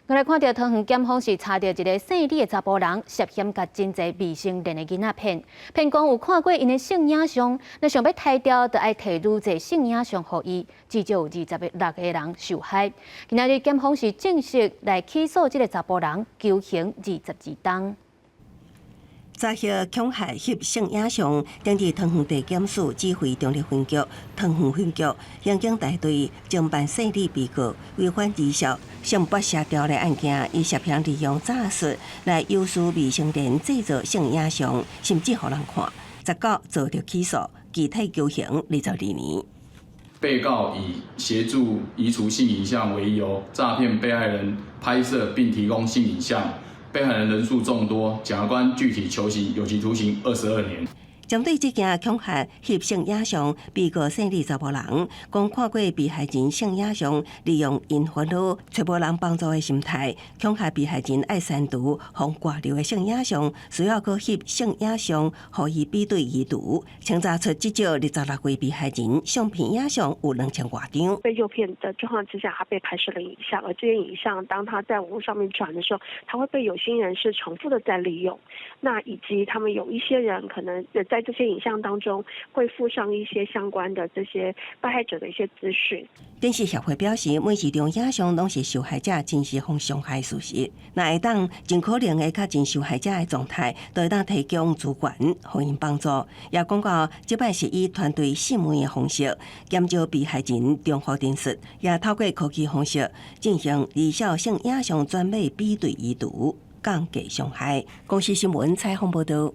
我來看著桃園檢方是查著一个姓李的查埔人涉嫌共真濟未成年的囡仔騙，騙講有看過𪜶的性影像，若想欲刣掉，就愛提愈濟性影像予伊，至少有26個人受害。今仔日檢方是正式來起訴這个查埔人，求刑22冬。查獲恐嚇翕性影像，頂佇桃園地檢署指揮中壢分局、桃園分局刑警大隊偵辦姓李被告違反兒少性剝削條例案件，伊涉嫌利用詐術來誘使未成年製造性影像，甚至予人看，19遭著起訴，具體求刑22年。被告以協助移除性影像為由，詐騙被害人拍攝並提供性影像。被害人人數眾多，檢察官具體求刑有期徒刑22年。針對這件恐嚇翕性影像，被告姓李查埔人講看過被害人性影像，利用𪜶煩惱、揣無人幫助的心態，恐嚇被害人愛刪除予外流的性影像，需要閣翕性影像，予伊比對移除，清查出至少26位被害人相片影像有2000外張。被誘騙的狀況之下，他被拍攝了影像，而這些影像當他在網絡上面傳的時候，他會被有心人士重複的再利用。那以及他們有一些人可能在這些影像當中會附上一些相關的這些被害者的一些資訊。電視協會表示，每一張影像攏是受害者真實予傷害事實。若會當盡可能的確認受害者的狀態，就會當提供資源，予𪜶幫助。也講到，這擺是以團隊審問的方式，減少被害人重複陳述，也透過科技方式進行兒少性影像轉碼比對移除，降低傷害。公視新聞採訪報導。